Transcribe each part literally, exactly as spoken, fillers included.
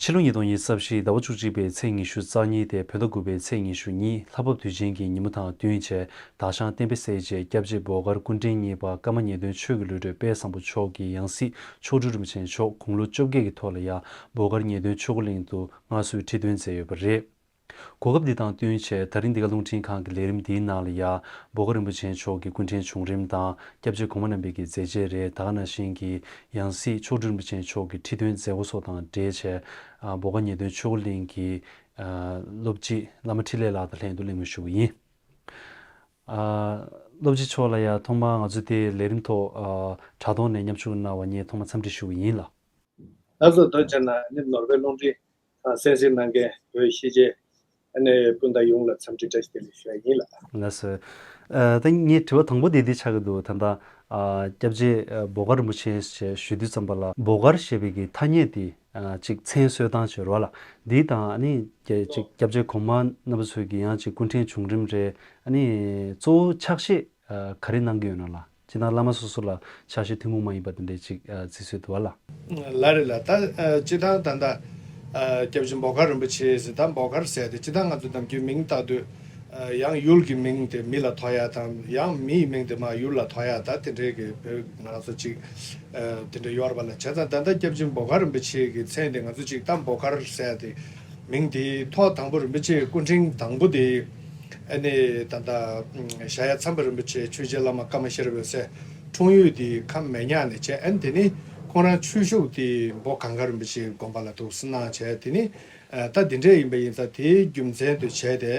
ཕྱི་ལོ་ཉིས་སྟོང་ཉི་ཤུ་རྩ་བཞི་ཟླ་བ་བཅུ་གཅིག་པའི་ཚེས་ཉི་ཤུ་རྩ་གཉིས་དེ་བོད་ཟླ་དགུ་པའི་ཚེས་ཉི་ཤུ་གཉིས་ལྷག་པ་དུས་ཆེན་གྱི་ཉིན་མོ་དང་བསྟུན་བྱས། དྭགས་ཤང་བསྟན་པའི་སྲས་བཅས་སྐྱབས་རྗེ་འབོ་དཀར་སྐུ་ཕྲེང་གཉིས་པ་ཀརྨ་ཉེ་སྟོན་ཆོས་ཀྱི་བློ་གྲོས་དཔལ་བཟང་པོ་མཆོག་གི་ཡང་སྲིད་མཆོག་སྤྲུལ་རིན་པོ་ཆེ་མཆོག་དགུང་ལོ་བཅོ་བརྒྱད་ཀྱི་ཐོག་ལ་ཡང་འབོ་དཀར་ཉེ་སྟོན་ཆོས་འཁོར་གླིང་དུ་མངའ་གསོལ་ཁྲི་སྟོན་མཛད་ཡོད་པ་རེད། གོ་སྐབས་འདི་དང་བསྟུན་བྱས་ད་རིང་འདི་ག་རླུང་འཕྲིན་ཁང་གི་ལས་རིམ་འདིའི་ནང་ལ་ཡང་འབོ་དཀར་རིན་པོ་ཆེ་མཆོག་གི་སྐུ་ཕྲེང་བྱུང་རིམ་དང་སྐྱབས་རྗེ་གོང་མ་རྣམ་པའི་གི་མཛད་རྗེས་རེད། ད་ག་ནང་བཞིན་གྱི་ཡང་སྲིད་མཆོག་སྤྲུལ་རིན་པོ་ཆེ་མཆོག་གི་ཁྲི་སྟོན་མཛད་སྒོ་སོགས་དང་འབྲེལ་བྱས། ཨ། འབོ་དཀར་ཉེ་སྟོན་ཆོས་འཁོར་གླིང་གི་ཨ། སློབ་སྤྱི་བླ་མ་འཕྲིན་ལས་ལགས་དང་ལྷན་དུ་གླེང་མོལ་ཞུ་གི་ཡིན། ཨ། སློབ་སྤྱི་མཆོག་ལ་ཡང་ཐོག་མར་ང་ཚོ་དེ་ལས་རིམ་ཐོག་ཨ། དྲ་ཐོག་ནས་མཉམ་ཞུགས་གནང་བ་ངས་ཐོག་མར་འཚམས་འདྲི་ཞུ་གི་ཡིན་ལགས། ལགས་སོ། ཐུགས་རྗེ་གནང་། ཨ་ནི་ནོར་བུའི་རླུང་འཕྲིན་ཁང་གསན་གཟིགས་གནང་མཁན་བོད་གཞིས་བྱེས་ཨ་ནི་སྤུན་ཟླ་ཡོངས་ལ་འཚམས་འདྲི་བཀྲ་ཤིས་བདེ་ལེགས་ཞུ་ཡ་ཡིན་ལགས། ལགས་སོ། ཨ། ད་ངའི་དྲི་བ་དང་པོ་དེ་འདི་ཆགས་ཀྱི་འདུག་ད་ལྟ་ཨ། སྐྱབས་རྗེ་ཨ། འབོ་དཀར་རིན་པོ་ཆེ་ཞེས་ཞུ་དུས་ཙམ་པ་ལ་འབོ་དཀར་ཞེས་པའི་གི་ཐ་སྙད་དེ་ཨ། ཅིག་མཚན་གསོལ་སྟངས་ཅིག་ཡོད་རེད་བ་ལགས། འདི་དང་ཨ་ནི་ཅིག་སྐྱབས་རྗེ་གོང་མ་རྣམ་པ་ཚོས་ཀྱི་ཡང་ཅིག་སྐུ་ཕྲེང་བྱུང་རིམ་རེད། ཨ་ནི་གཙོ་བོ་ཕྱག་བཞེས་ཨ། ག་རེ་གནང་གི་ཡོད་ན་ལགས། སྤྱིར་བཏང་བླ་མ་སོ་སོ་ལ་ཕྱག་བཞེས་ཐུན་མོང་མ་ཡིན་པ་དེ་འདྲའི་ཅིག་ཨ། བརྩི་སྲོལ་འདུག་བ་ལགས། ལགས་རེད་ལགས། ད་ཨ། སྤྱིར་བཏང་ད་ལྟ་ཨ། སྐྱབས་རྗེ་འབོ་དཀར་རིན་པོ་ཆེ་ཟེར། ད་འབོ་དཀར་ཟེར་དེ་སྤྱིར་བཏང་ང་ཚོ་ནམ་རྒྱུན་མིང་བཏགས་དུས་ཨ། ཡང་ཡུལ་གྱི་མིང་དེ་མི་ལ་ཐོགས་ཡ་དང་། ཡང་མིའི་མིང་དེ་མར་ཡུལ་ལ་ཐོགས་ཡ། ད་དེ་འདྲའི་གི་བོད་ང་རང་ཚོ་ཅིག་ཨ། དེ་འདྲ་ཡོད་རེད་བ་ལགས། བྱས་ཙང་ད་ལྟ་སྐྱབས་རྗེ་འབོ་དཀར་རིན་པོ་ཆེ་གི་མཚན་དེ་ང་ཚོ་ཅིག་ད་འབོ་དཀར་ཟེར་དེ་མིང་དེ་ཐོག་དང་པོ་རིན་པོ་ཆེ་སྐུ་ཕྲེང་དང་པོ་དེ་ཨ་ནི་ད་ལྟ་གཞལ་ཡས་མཚམས་པ་རིན་པོ་ཆེ་ཆོས་རྗེ་བླ་མ་ཀརྨ་ཤེས་རབ་འོད་ཟེར་འཁྲུངས་ཡུལ་དེ་ཁམས་མེ་ཉག་ནས་བྱས། ཨ་ནི་དེ་ནི་ཁོང་རང་ཆོས་ཞུགས་དེ་འབོ་གངས་དཀར་རིན་པོ་ཆེའི་དགོན་པ་ལ་འདུག་སེ་གནང་བྱས། དེ་ནི་ཨ། ད་དེ་འདྲས་ཡིན་པ་ཡིན་ཙང་དེའི་རྒྱུ་མཚན་དུ་བྱས་ཏེ་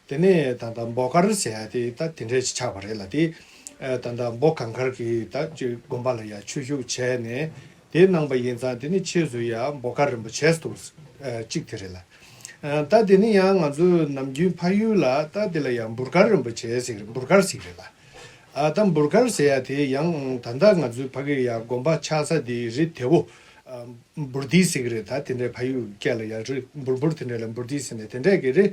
དེ་ནི་ད་ལྟ་འབོ་དཀར་ཟེར་ཡ་དེ་ད་དེ་འདྲས་ཅིག་ཆགས་པ་རེད་ལགས། དེ་ཨ། ད་ལྟ་འབོ་གངས་དཀར་གྱི་ད་ཅིག་དགོན་པ་ལ་ཡ་ཆོས་ཞུགས་བྱས་ནས་དེ་གནང་པ་ཡིན་ཙང་དེ་ནི་ཕྱིས་སུ་ཡ་འབོ་དཀར་རིན་པོ་ཆེ་འདུག་སེ་ཨ། གཅིག་དེ་རེད་ལགས། ཨ། ད་དེ་ནི་ཡང་ང་ཚོའི་ནམ་རྒྱུན་ཕ་ཡུལ་ལ་ད་དེ་ལ་ཡང་འབུར་དཀར་རིན་པོ་ཆེ་ཟེར། འབུར་དཀར་ཟེར་གྱི་རེད་ལགས། ཨ། ད་འབུར་དཀར་ཟེར་ཡ་དེ་ཡང་ད་ལྟ་ང་ཚོའི་ཕ་གི་ཡ་དགོན་པ་ཆགས་ས་དེ་རི་དེ་བོ་ཨ། འབུར་དི་ཟེར་གྱི་རེད། ད་དེ་འདྲའི་ཕ་ཡུལ་སྐད་ལ་ཡ་རི་འབུར་འབུར་དེ་འདྲ་ལ་འབུར་དི་ཟེར་ནས་དེ་འདྲས་ཀྱི་རི་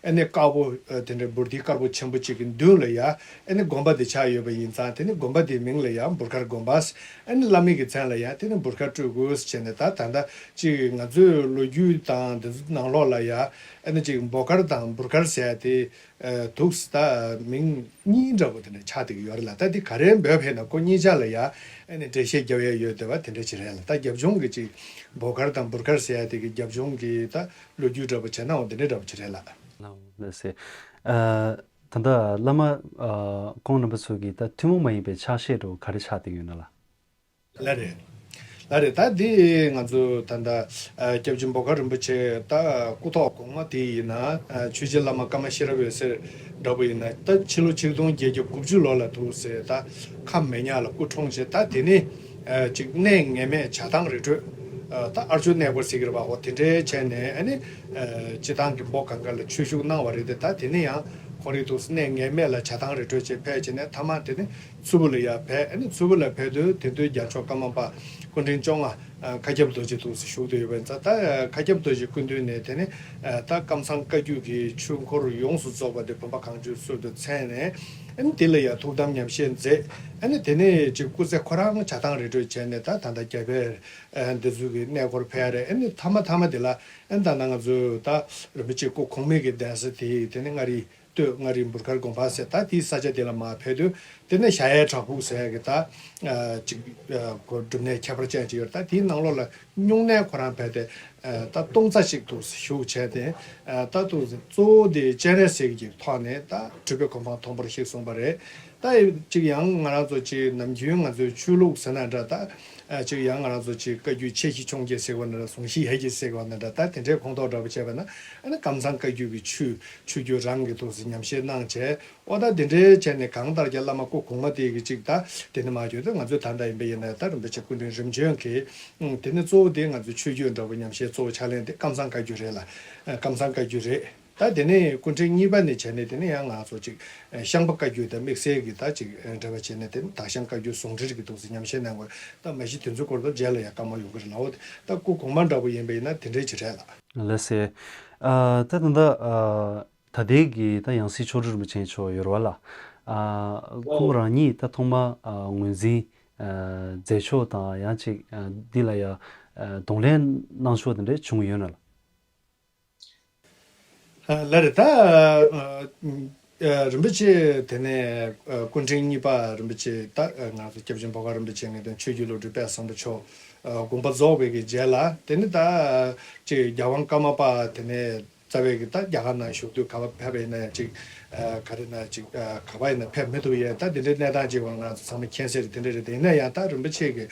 ཨ་ནི་དཀར་པོ་ཨ། དེ་འདྲའི་འབུར་དི་དཀར་པོ་ཆེན་པོ་གཅིག་གི་མདུན་ལ་ཡ་ཨ་ནི་དགོན་པ་དེ་ཆགས་ཡོད་པ་ཡིན་ཙང་དེ་ནི་དགོན་པ་དེའི་མིང་ལ་ཡ་འབུར་དཀར་དགོན་པ་ཟེར། ཨ་ནི་བླ་མའི་གི་མཚན་ལ་ཡ་དེ་ནི་འབུར་དཀར་སྤྲུལ་སྐུ་ཟེར་བྱས་ནས། ད་ད་ལྟ་ཅིག་ང་ཚོའི་ལོ་རྒྱུས་དང་འདི་ཚོ་ནང་ལོགས་ལ་ཡ་ཨ་ནི་ཅིག་འབོ་དཀར་དང་འབུར་དཀར་ཟེར་ཡ་དེ་ཨ། འདུག་སེ་ད་མིང་གཉིས་འདྲ་བོ་དེ་འདྲ་ཆགས་བསྡད་ཀྱི་ཡོད་རེད་ལགས། ད་འདི་ག་རེ་འབོད་ཕེབས་ན་ཁོ་གཉིས་ཆ་ལ་ཡ་ཨ་ནི་འགྲེལ་བཤད་རྒྱབ་ཡ་ཡོད་བསྡད་པ་དེ་འདྲ་ཅིག་རེད་ལགས། ད་རྒྱབ་ལྗོངས་ཀྱི་ཅིག་འབོ་དཀར་དང་འབུར་དཀར་ཟེར་ཡ་དེ་གི་རྒྱབ་ལྗོངས་ཀྱི་ད་ལོ་རྒྱུས་འདྲ་བོ་བྱས་ནའང་དེ་འདྲ་འདྲ་བོ་ཅིག་རེད་ལགས། ལགས་སེ། ཨ། ད་ལྟ་བླ་མ་ཨ། ཁོང་རྣམ་པ་ཚོ་གི་ད་ཐུན་མོང་མ་ཡིན་པའི་ཕྱག་བཞེས་འདྲ་བོ་ག་རེ་ཆགས་བསྡད་ཀྱི་ཡོད་ན་ལགས། ལགས་རེད། ལགས་རེད། ད་འདི་ང་ཚོ་ད་ལྟ་ཨ། སྐྱབས་རྗེ་འབོ་དཀར་རིན་པོ་ཆེ་ད་སྐུ་ཐོག་གོང་མ་དེ་ཡིན་ན་ཨ། ཆོས་རྗེ་བླ་མ་ཀརྨ་ཤེས་རབ་འོད་ཟེར་འདྲ་པོ་ཡིན་ན་ད་ཕྱི་ལོ་ཆིག་སྟོང་བརྒྱད་བརྒྱ་དགུ་བཅུ་ལོ་ལ་འདུག་སེ་ད་ཁམས་མེ་ཉག་ལ་སྐུ་འཁྲུངས་བྱས། ད་དེ་ནི་ཨ། ཅིག་གནས་ངེས་མེད་བྱ་བཏང་རི་ཁྲོད་ཨ། ད་ཨར་ཅོ་གནས་སྐོར་ཟེར་གྱི་རེད་པ། འོ་དེ་འདྲའི་བྱས་ནས་ཨ་ནི་ཨ། སྤྱིར་བཏང་གི་འབོ་གངས་དཀར་ལ་ཆོས་ཞུགས་གནང་བ་རེད་དེ། ད་དེ་ནི་ཡང་ཁོང་རང་འདུག་སེ་གནས་ངེས་མེད་ལ་བྱ་བཏང་རི་ཁྲོད་བྱས་ཕེབས་བྱས་ནས་མཐའ་མ་དེ་ནི་མཚུར་ཕུ་ལ་ཡར་ཕེབས། ཨ་ནི་མཚུར་ཕུ་ལ་ཕེབས་དུས་དེ་དུས་རྒྱལ་མཆོག་ཀརྨ་པ་སྐུ་ཕྲེང་བཅོ་ལྔ་ཨ། མཁའ་ཁྱབ་རྡོ་རྗེ་འདུག་སེ་བཞུགས་བསྡད་ཡོད་པ་ཡིན་ཙང་། ད་ཨ། མཁའ་ཁྱབ་རྡོ་རྗེ་སྐུ་མདུན་ནས་དེ་ནི་ཨ། ད་ཀམ་ཚང་བཀའ་བརྒྱུད་ཀྱི་ཆོས་འཁོར་ཡོངས་སུ་རྫོགས་པ་དེ་བུམ་པ་གང་བྱོའི་ཚུལ་དུ་མཚན་ནས་ཨ་ནི་དེ་ལ་ཡང་ཐུགས་དམ་ཉམས་བཞེས་མཛད། ཨ་ནི་དེ་ནས་ཅིག་སྐུ་ཚེ་ཁོ་རང་བྱ་བཏང་རི་ཁྲོད་བྱས་ནས་ད་ད་ལྟ་རྒྱ་བལ་ཨ། འདི་ཚོ་གི་གནས་སྐོར་ཕེབས་རེད། ཨ་ནི་མཐའ་མ་མཐའ་མ་དེ་ལ་ཨ་ནི་ད་ལྟ་ང་ཚོ་ད་རིན་པོ་ཆེ་སྐུ་གོང་མའི་གི་གདན་ས་དེ་དེ་ནི་མངའ་རིས་སྟོད་མངའ་རིས་འབུར་དཀར་དགོན་པ་ཟེར། ད་དེའི་ས་ཆ་དེ་ལ་མར་ཕེབས་དུས་དེ་ནས་གཞལ་ཡས་བྲག་ཕུག་ཟེར་ཡ་གི་ད་ཨ། ཅིག་ཨ། སྒོ་སྒྲུབ་གནས་ཁྱད་པར་ཅན་ཅིག་ཡོད་རེད། ད་དེའི་ནང་ལོགས་ལ་སྨྱུང་གནས་ཁོ་རང་བྱས་ཏེ་ཨ། ད་སྟོང་རྩ་གཅིག་ཏུ་བཞུགས་བྱས་ཏེ་ཨ། ད་དུ་གཙོ་བོ་དེ་སྤྱན་རས་གཟིགས་ཀྱི་ཐོག་ནས་ད་སྤྲུལ་པའི་གོ་འཕང་མཐོན་པོར་གཤེགས་སོང་བ་རེད། ད་ཅིག་ཡང་ང་རང་ཚོ་ཅིག་ནམ་རྒྱུན་ང་ཚོའི་ཆོས་ལུགས་ཟེར་ན་འདྲ། ད་ཨ། ཅིག་ཡང་ང་རང་ཚོ་ཅིག་བཀའ་བརྒྱུད་ཆེ་བཞི་ཆུང་བརྒྱད་ཟེར་བ་ན་འདྲ། ཟུང་བཞི་ཡ་བརྒྱད་ཟེར་བ་ན་འདྲ། ད་དེ་འདྲའི་ཁོངས་གཏོགས་འདྲ་པོ་བྱས་པ་ན་ཨ་ནི་ཀམ་ཚང་བཀའ་བརྒྱུད་ཀྱི་ཆོས་ཆོས་བརྒྱུད་རང་གི་ཐོག་སུ་ཉམས་བཞེས་གནང་བྱས། ཨོ་ད་དེ་འདྲའི་བྱས་ནས་གང་ལྟར་ཀྱང་བླ་མ་སྐུ་གོང་མ་དེ་གི་ཅིག་ད་དེ་ནི་མ་གྱུར་ཏེ་ང་ཚོའི་ད་ལྟ་ཡིན་པ་ཡིན་ན་ད་རིན་པོ་ཆེ་སྐུ་ཕྲེང་རིམ་བྱོན་གྱི་ཨུམ། དེ་ནི་གཙོ་བོ་དེ་ང་ཚོའི་ཆོས་བརྒྱུད་འདྲ་པོ་ཉམས་བཞེས་གཙོ་བོ་ཕྱག་ལེན་དེ་ཀམ་ཚང་བཀའ་བརྒྱུད་རེད་ལགས། ཨ། ཀམ་ཚང་བཀའ་བརྒྱུད་རེད། ད་དེ་ནས་སྐུ་ཕྲེང་གཉིས་པ་ནས་བྱས་ནས་དེ་ནས་ཡང་ང་ཚོ་ཅིག་ཨ། ཤངས་པ་བཀའ་བརྒྱུད་དང་དམིགས་བསལ་གྱི་ད་ཅིག་ཨ། འབྲེལ་བ་བྱས་ནས་དེ་ནི་དྭགས་ཤངས་བཀའ་བརྒྱུད་ཟུང་འབྲེལ་གྱི་ཐོག་སུ་ཉམས་བཞེས་གནང་བ། ད་མ་གཞི་དེ་ཚོའི་སྐོར་ད་རྗེས་ལ་ཡང་སྐར་མ་ཡོང་གི་རེད་ལགས། འོ་དེ་ད་སྐུ་གོང་མ་འདྲ་པོ་ཡིན་པ་ཡིན་ན་དེ་འདྲའི་ཅིག་རེད་ལགས། ལགས་སེ། ཨ། ད་ད་ལྟ་ཨ། ད་ལྟའི་གི་ད་ཡང་སྲིད་མཆོག་སྤྲུལ་རིན་པོ་ཆེ་མཆོག་ཡོད་རེད་བ་ལགས། ཨ། ཁོང་རང་ཉིད་ད་ཐོག་མ་ཨ། ངོས་འཛིན་ཨ། མཛད་ཕྱོགས་དང་ཡང་ཅིག་ཨ། འདི་ལ་ཡང་ གདོང་ལེན་གནང་ཕྱོགས་དེ་འདྲ་བྱུང་ཡོད་ན་ལགས། ལགས་རེད། ད་རིན་པོ་ཆེ་དེ་ནས་སྐུ་ཕྲེང་གཉིས་པ་རིན་པོ་ཆེ། ད་ང་ཚོ་སྐྱབས་རྗེ་འབོ་དཀར་རིན་པོ་ཆེ་ངེས་དོན་ཆོས་བརྒྱུད་བློ་གྲོས་དཔལ་བཟང་པོ་མཆོག་དགོངས་པ་རྫོགས་པའི་གི་རྗེས་ལ། དེ་ནི་ད་ཅིག་རྒྱལ་དབང་ཀརྨ་པ་དེ་ནས་རྩ་བའི་གི་ད་རྒྱ་གར་ནང་བཞུགས་དུས་ག་པར་ཕེབས་པ་ཡིན་ན་ཡང་ཅིག་ག་རེ་ན་ཅིག་ག་པར་ཡིན་ན་ཕེབས་མི་ཐུབ་ཡས། ད་དེ་འདྲའི་གནས་སྟངས་ཅིག་ང་ཚོ་ཚང་མ་མཁྱེན་གསལ་རེད། དེ་འདྲ་རེད། དེ་ཡིན་ན་ཡང་ད་རིན་པོ་ཆེ་གི་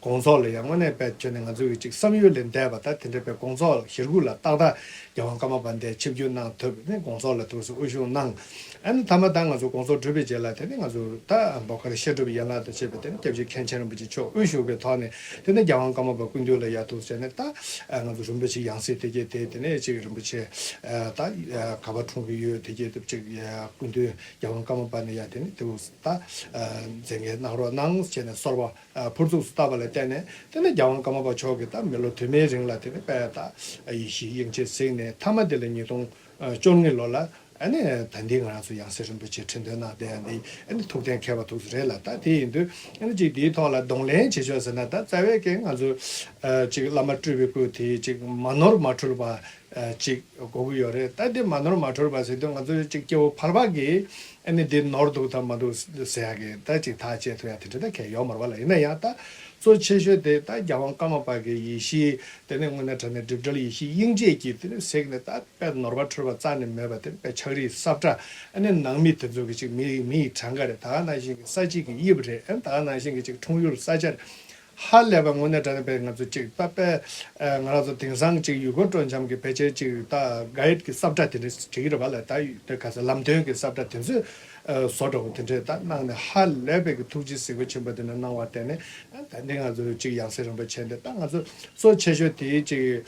དགོངས་རྫོགས་ལ་ཡང་དངོས་གནས་དཔེ་བྱས་ནས་ང་ཚོ་གི་ཅིག་བསམ་ཡུལ་ལས་འདས་པ། ད་དེ་འདྲ་བའི་དགོངས་རྫོགས་ཞེ་དགུ་ལ་ཏག་ཏག་རྒྱལ་དབང་ཀརྨ་པ་འདས་ཆིབས་བསྒྱུར་གནང་ཐུབ་ནས་དགོངས་རྫོགས་ལ་ཐུགས་སུ་དབུ་བཞུགས་གནང་། ཨ་ནི་མཐའ་མ་ད་ང་ཚོ་དགོངས་རྫོགས་གྲུབ་པའི་རྗེས་ལ་དེ་ནི་ང་ཚོ་ད་འབོ་དཀར་བཤད་སྒྲུབ་ཡན་ལག་དང་བཅས་པའི་དེ་ནི་སྐྱབས་རྗེ་མཁན་ཆེན་རིན་པོ་ཆེ་མཆོག་དབུ་བཞུགས་པའི་ཐོག་ནས་དེ་ནི་རྒྱལ་དབང་ཀརྨ་པ་སྐུ་མདུན་ལ་ཡར་ཐུགས་བྱས་ནས། ད་ང་ཚོ་རིན་པོ་ཆེ་ཡང་སྲིད་དེ་གས་དེ་དེ་ནས་ཅིག་རིན་པོ་ཆེ་ད་ག་པར་འཁྲུངས་ཀྱི་ཡོད་དེ་གས་དེ་ཅིག་སྐུ་མདུན་རྒྱལ་དབང་ཀརྨ་པ་ནས་ཡར་དེ་ནི་དེ་ད་མཛད་འགན་གནང་རོགས་གནང་བྱས་ནས་གསོལ་བ་ཕུར་ཚུགས་སུ་བཏབ་པ་ལ་བརྟེན་ནས། དེ་ནས་རྒྱལ་དབང་ཀརྨ་པ་མཆོག་གིས་ད་མི་ལོ་དུ་མའི་རིང་ལ་དེ་ནས་དཔལ་ད་ཡེ་ཤེས་དབྱིངས་དཔྱད་གཟིགས་ནས། མཐའ་མ་དེ་ལ་ཉིས་སྟོང་བཅོ་ལྔའི་ལོ་ལ་ཨ་ནི་ད་འདི་ང་རང་ཚོ་ཡང་སྲིད་རིན་པོ་ཆེ་ཁྲི་འདོན་གནང་བསྡད་ཡ་འདི་ཨ་ནི་ཐུགས་གཏན་འཁེལ་བ་ཐུགས་སུ་རེད་ལ། ད་དེ་ཡིན་དུས་ཨ་ནི་ཅིག་འདིའི་ཐོག་ལ་གདོང་ལེན་བྱེད་ཕྱོགས་ཟེར་ན། ད་རྩ་བའི་གི་ང་ཚོ་ཅིག་བླ་མ་སྤྲུལ་པའི་སྐུ་དེ་ཅིག་མ་ནོར་མ་འཁྲུལ་བ་ཅིག་དགོས་ཀྱི་ཡོད་རེད། ད་འདི་མ་ནོར་མ་འཁྲུལ་བ་ཟེར་དུས་ང་ཚོ་ཅིག་སྐྱེ་བོ་ཕལ་པ་གིས་ཨ་ནི་འདི་ནོར་འདུག་དང་མ་འདུག་ཟེར་ཡ་གི་ད་ཅིག་ཐག་བཅད་ཐུབ་ཡ་དེ་འདྲ་ད་གལ་ཡོད་མ་རེད་པ་ལ། ཡིན་ན་ཡང་ད་གཙོ་ཆེ་ཤོས་དེ་ད་རྒྱལ་དབང་ཀརྨ་པ་གི་ཡེ་ཤེས་དེ་ནས་དངོས་གནས་དྲང་གནས་སྒྲིབ་བྲལ་ཡེ་ཤེས་དབྱིངས་དཔྱད་ཀྱི་དེ་ནས་གཟིགས་ནས། ད་དཔེ་ནོར་བ་འཁྲུལ་བ་རྩ་ནས་མེད་པ་དེ་དཔེ་ཕྱག་བྲིས་ས་བཀྲ་ཨ་ནི་ནང་མི་དེ་ཚོ་གི་ཅིག་མི་མི་ཡི་གྲངས་ཀ་རེད། ད་ག་ནང་བཞིན་གི་ས་བྱི་གི་དབྱིབས་རེད། ཨ་ནི་ད་ག་ནང་བཞིན་གི་ཅིག་འཁྲུངས་ཡུལ་ས་ཆ་རེད། ཧ་ལས་པ་དངོས་གནས་དྲང་གནས་པའི་ང་ཚོ་ཅིག་ད་དཔེ་ང་རང་ཚོ་དེང་སང་ཅིག་ཡུལ་སྐོར་སྤྲོ་འཆམ་གྱི་ཕལ་ཆེར་ཅིག་ད་གའིཌ་ཀྱི་ས་བཀྲ་དེ་འདྲ་བྲིས་ཀྱི་རེད་པ་ལ། ད་ཡུལ་དེ་ག་ས་ལམ་སྟོན་གྱི་ས་བཀྲ་དེ་ཚོས་བཟོ་འདྲ་པོ་དེ་འདྲས་ད་གནང་ནས། ཧ་ལས་པའི་གི་ཐུགས་རྗེ་གཟིགས་པ་ཆེན་པོ་དེ་འདྲ་གནང་བར་བརྟེན་ནས། ད་འདི་ང་ཚོ་ཅིག་ཡང་སྲིད་རིན་པོ་ཆེ་འདི་ད་ང་ཚོ་གཙོ་ཆེ་ཤོས་དེ་ཅིག་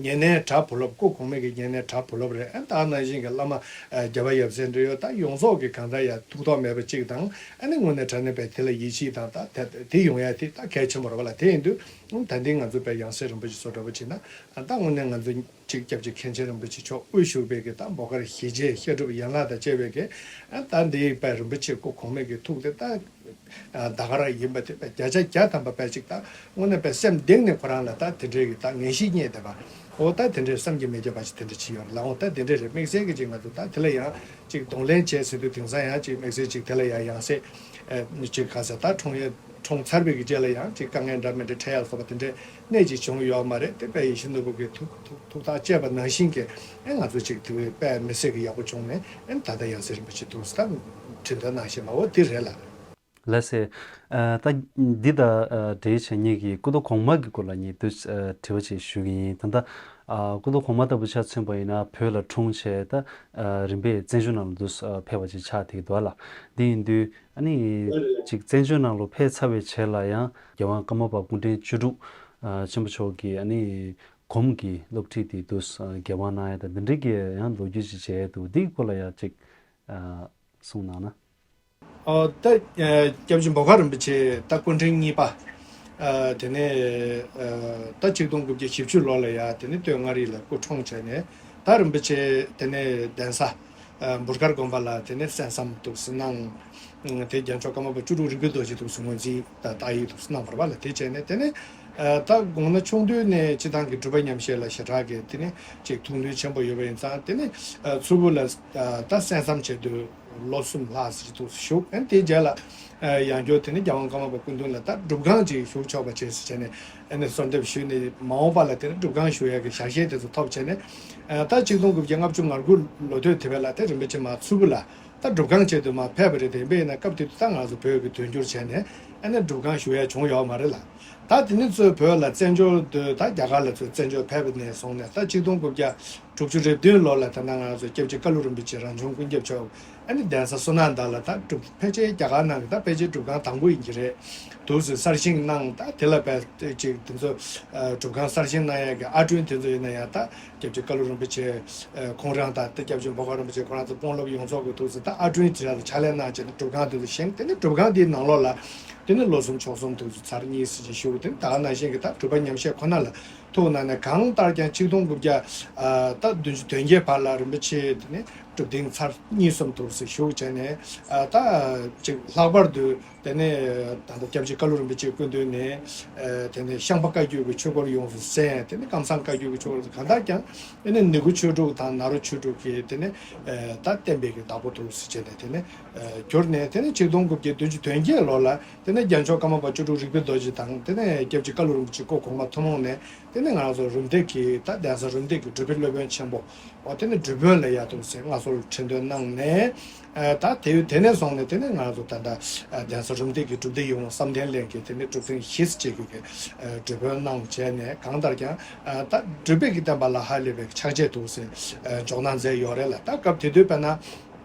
ཉེ་གནས་གྲྭ་བུ་སློབ། སྐུ་གོང་མའི་གི་ཉེ་གནས་གྲྭ་བུ་སློབ་རེད། ཨ་ད་ག་ནང་བཞིན་གི་བླ་མ་རྒྱལ་བ་ཡབ་སྲས་འདྲ་ཡོད། ད་ཡོངས་རྫོགས་ཀྱི་གང་ལྟར་ཡ་ཐུགས་ཐོག་མེད་པ་ཅིག་དང་། ཨ་ནི་དངོས་གནས་དྲང་གནས་པའི་དེ་ལ་ཡིད་ཆེས་དང་། ད་དེ་དེ་ཡོང་ཡ་དེ་ད་གལ་ཆེན་པོ་རེད་པ་ལ། དེ་ཡིན་དུས་ད་འདི་ང་ཚོ་པའི་ཡང་སྲིད་རིན་པོ་ཆེ་བཟོ་འདྲ་པོ་བྱས་ན། ཨ་ད་དངོས་གནས་ང་ཚོ་ཅིག་སྐྱབས་རྗེ་མཁན་ཆེན་རིན་པོ་ཆེ་མཆོག་དབུ་བཞུགས་པའི་གི་ད་འབོ་དཀར་ཞི་བྱེད་བཤད་སྒྲུབ་ཡན་ལག་དང་བཅས་པའི་གི་ཨ་ད་འདི་པའི་རིན་པོ་ཆེ་སྐུ་གོང་མའི་གི་ཐུགས་དེ་ད་ད་ག་རང་ཡིན་པ་དེ་པའི་བརྒྱ་ཆ་བརྒྱ་ཐམ་པ་པའི་ཅིག་ད་དངོས་གནས་པའི་སེམས་གཏིང་ནས་ཁོ་རང་ལ་ད་དེ་འདྲའི་གི་ད་ངེས་ཤེས་རྙེད་བསྡད་པ། འོ་ད་དེ་འདྲའི་བསམ་གྱིས་མི་ཁྱབ་པ་ཞིག་དེ་འདྲ་ཅིག་ཡོད་རེད་ལ། འོ་ད་དེ་འདྲ་རེད། དམིགས་བསལ་གི་ཅིག་ང་ཚོ་ད་དེ་ལ་ཡང་ཅིག་གདོང་ལེན་བྱས་ཟེར་དུས་དེང་སང་ཡང་ཅིག་དམིགས་བསལ་ཅིག་དེ་ལ་ཡང་ཡང་སེ་ཅིག་ག་ས་ད་འཁྲུངས་ཡས་འཁྲུངས་ཚར་བའི་གི་རྗེས་ལ་ཡང་ཅིག་དཀའ་ངལ་འདྲ་མི་འདྲ་འཕྲད་ཡ་སོགས་པ་དེ་འདྲའི་གནད་ཅིག་བྱུང་ཡོད་མ་རེད། དེ་པའི་ཡིད་བཞིན་ནོར་བུ་གི་ཐུགས་ཐུགས་ཐུགས་ཐག་བཅད་པ་ནང་བཞིན་གྱི་ཨེ་ང་ཚོ་ཅིག་དེ་བས་དཔེ་མི་སྲིད་ཀྱི་ཡག་པོ་བྱུང་ནས། ཨེ་ད་ལྟ་ཡང་སྲིད་རིན་པོ་ཆེ་ཐུགས་སུ་ད་ཁྲི་འདོན་གནང་བཞིན་པ་འོ་དེ་རེད་ལ། ལགས་སེ། ཨ་ད་འདི་དང་ཨ་འབྲེལ་བྱས་ངེད་ཀྱིས་སྐུ་ཐོག་གོང་མ་གི་སྐོར་ལ་ངས་དུ་ཨ་དྲི་བ་ཅིག་ཞུ་གི་ཡིན། ད་ལྟ་ཨ་སྐུ་ཐོག་གོང་མ་ལྟ་བུ་ཆ་མཚོན་པ་ཡིན་ན་བོད་ལ་འཁྲུངས་བྱས། ད་ཨ་རིམ་པས་བཙན་བྱོལ་ནང་ལ་དུ་ཨ་ཕེབས་པ་ཅིག་ཆགས་བསྡད་ཀྱི་འདུག་ལ། འདི་ཡིན་དུས་ཨ་ནི་ཅིག་བཙན་བྱོལ་ནང་ལ་ཕེབས་ཚར་བའི་རྗེས་ལ་ཡང་རྒྱལ་དབང་ཀརྨ་པ་སྐུ་ཕྲེང་བཅུ་དྲུག་ཨ་ཆེན་པོ་མཆོག་གིས་ཨ་ནི་གོམས་ཀྱི་སློབ་ཁྲིད་དེ་དུ་ཨ་འགན་དབང་གནང་ཡ་དང་འདི་འདྲའི་གི་ཡང་ལོ་རྒྱུས་ཅིག་མཇལ་འདུག་འདིའི་སྐོར་ལ་ཡང་ཅིག་ཨ་གསུངས་གནང་ན། ཨོ་ད་ཨ་སྐྱབས་རྗེ་འབོ་དཀར་རིན་པོ་ཆེ་ད་སྐུ་ཕྲེང་གཉིས་པ། ཨ་དེ་ནས་ཨ་ད་ཆིག་སྟོང་དགུ་བརྒྱ་བཞི་བཅུ་ལོ་ལ་ཡ་དེ་ནས་སྟོད་མངའ་རིས་ལ་སྐུ་འཁྲུངས་བྱས་ནས། ད་རིན་པོ་ཆེ་དེ་ནས་གདན་ས་ཨ་འབུར་དཀར་དགོན་པ་ལ་དེ་ནས་གསན་བསམ་འདུག་སེ་གནང་། དེ་རྒྱལ་མཆོག་ཀརྨ་པ་བཅུ་དྲུག་རིག་པའི་རྡོ་རྗེ་འདུག་སེ་ངོས་འཛིན་དང་བརྟག་ཡིག་འདུག་སེ་གནང་བ་རེད་པ་ལ། དེ་བྱས་ནས་དེ་ནས་ཨ་ད་དགུང་ན་ཆུང་དུས་ནས་སྤྱི་བཏང་གི་སྒྲུབ་པ་ཉམས་བཞེས་ལ་ཞེ་དྲག་གི་དེ་ནས་ཅིག་ཐུགས་འདུན་ཆེན་པོ་ཡོད་པ་ཡིན་ཙང་། དེ་ནས་ཨ་མཚུར་ཕུ་ལ་ཨ་ད་གསན་བསམ་བྱེད་དུས་ལོ་གསུམ་ལྷག་ཙམ་ཅིག་འདུག་སེ་བཞུགས། ཨ་ནི་དེའི་རྗེས་ལ་ཨ་ཡང་བསྐྱར་དེ་ནས་རྒྱལ་དབང་ཀརྨ་པ་སྐུ་མདུན་ལ་ད་སྒྲུབ་ཁང་ཅིག་བཞུགས་ཆོག་པ་བྱས་ཟེར་བྱས་ནས་ཨ་ནི་གསོལ་འདེབས་ཞུས་ནས། མ་འོངས་པ་ལ་དེ་ནས་སྒྲུབ་ཁང་བཞུགས་ཡག་གི་ཞལ་བཞེས་དེ་ཚོ་ཐོབ་བྱས་ནས། ཨ་ད་ཆིག་སྟོང་དགུ་བརྒྱ་ལྔ་བཅུ་ང་དགུ་ལོ་སྟོད་དེ་བས་ལ་དེ་རིན་པོ་ཆེ་མར་མཚུར་ཕུ་ལ་ད་སྒྲུབ་ཁང་ཆེད་དུ་མར་ཕེབས་པ་རེད། དེ་ཡིན་པས་ན་སྐབས་དེ་དུས་ད་ང་ཚོ་བོད་ཀྱི་དོན་འགྱུར་བྱས་ནས་ཨ་ནི་སྒྲུབ་ཁང་བཞུགས་ཡ་བྱུང་ཡོད་མ་རེད་ལ། ད་དེ་ནས་ཚུར་བོད་ལ་བཙན་བྱོལ་དུ་ད་རྒྱ་གར་ལ་ཚུར་བཙན་བྱོལ་ཕེབས་པ་ནས་བཟུང་ནས། ད་ཆིག་སྟོང་དགུ་བརྒྱ་དྲུག་ཅུ་རེ་བདུན་ལོ་ལ་ད་ནང་ང་ཚོ་སྐྱབས་རྗེ་ཀ་ལུ་རིན་པོ་ཆེ་རང་བྱུང་ཀུན་ཁྱབ་མཆོག་ཨ་ནི་གདན་ས་བསོད་ནམས་དག་ལ་ད་སྒྲུབ་ཕལ་ཆེར་རྒྱ་གར་ནང་གི་ད་ཕལ་ཆེར་སྒྲུབ་ཁང་དང་པོ་ཡིན་གྱི་རེད། འདུག་སེ་གསར་བཞེངས་གནང་། ད་དེ་ལ་བས་ཅིག་དེ་ཚོ་ཨ་སྒྲུབ་ཁང་གསར་བཞེངས་གནང་ཡག་གི་ཨར་སྐྲུན་དེ་ཚོ་ཡིན་ན་ཡང་། ད་སྐྱབས་རྗེ་ཀ་ལུ་རིན་པོ་ཆེ་ཨ་ཁོང་རང་དང་། ད་སྐྱབས་རྗེ་འབོ་དཀར་རིན་པོ་ཆེ་ཁོ་རང་ཚོ་དཔོན་སློབ་ཡོངས་རྫོགས་ཀྱིས་འདུག་སེ་ད་ཨར་སྐྲུན་དེ་ལ་ཕྱག་ལས་གནང་བྱས་ནས་སྒྲུབ་ཁང་དེ་ཚོ་བཞེངས། དེ་ནས་སྒྲུབ་ཁང་དེའི་ནང་ལོགས་ལ་དེ་ནས་ལོ་གསུམ་ཕྱོགས་གསུམ་དུ་ཚར་གཉིས་ཙམ་ཅིག་བཞུགས། དེ་ནས་ད་ག་ནང་བཞིན་གྱི་ད་སྒྲུབ་པ་ཉམས་བཞེས་ཁོ་ན་ལ་ཐུགས་གནང་ནས། གང་ལྟར་ཀྱང་ཆིག་སྟོང་དགུ་བརྒྱ་ཨ་ད་བདུན་ཅུ་དོན་བརྒྱད་བར་ལ་རིན་པོ་ཆེ་དེ་ནས་ སྒྲུབ་ཐེངས་ཚར་གཉིས་གསུམ་དུ་ཞུགས་བྱས་ནས། ད་ཅིག་ལྷག་པར་དུ་དེ་ནས་ད་ལྟ་སྐྱབས་རྗེ་ཀ་ལུ་རིན་པོ་ཆེའི་སྐུ་མདུན་ནས་དེ་ནས་ཤངས་པ་བཀའ་བརྒྱུད་ཀྱི་ཆོས་སྐོར་ཡོངས་སུ་གསན། དེ་ནས་ཀམ་ཚང་བཀའ་བརྒྱུད་ཀྱི་ཆོས་སྐོར་གང་ལྟར་ཀྱང་དེ་ནས་ནི་གུ་ཆོས་དྲུག་དང་ནཱ་རོ་ཆོས་དྲུག་གི་དེ་ནས་ད་བསྟན་པའི་གི་བདག་པོ་དུ་ཟེར་བྱས་ནས་དེ་ནས་གྱུར་ནས། དེ་ནས་ཆིག་སྟོང་དགུ་བརྒྱ་བདུན་ཅུ་དོན་བརྒྱད་ལོ་ལ་དེ་ནས་རྒྱལ་མཆོག་ཀརྨ་པ་བཅུ་དྲུག་རིག་པའི་རྡོ་རྗེ་དང་། དེ་ནས་སྐྱབས་རྗེ་ཀ་ལུ་རིན་པོ་ཆེ་སྐུ་གོང་མ་ཐུན་མོང་ནས། དེ་ནས་ང་རང་ཚོ་རུམ་བཏེག་གི་ད་གདན་ས་རུམ་བཏེག་གི་སྒྲུབ་པའི་སློབ་དཔོན་ཆེན་པོ། འོ་དེ་ནས་སྒྲུབ་དཔོན་ལ་ཡ་དུ་ཟེར་མངའ་གསོལ་ཁྲི་འདོན་གནང་ནས། ཨ་ད་དེ་དེ་ནས་བཟུང་ནས་དེ་ནས་ང་རང་ཚོ་ད་ལྟ་ཨ་གདན་ས་རུམ་བཏེག་གི་སྒྲུབ་སྡེ་ཡོངས་བསམ་གཏན་གླིང་གི་དེ་ནས་སྒྲུབ་ཐེངས་བཞི་ཙམ་ཅིག་གི་ཨ་སྒྲུབ་དཔོན་གནང་བྱས་ནས། གང་ལྟར་ཀྱང་ཨ་ད་སྒྲུབ་པའི་གི་བསྟན་པ་ལ་ཧ་ལས་པའི་ཕྱག་རྗེས་དུ་ཟེར་ཨ་འཇོག་གནང་མཛད་ཡོད་རེད་ལ། ད་སྐབས་དེ་དུས་དཔེར་ན།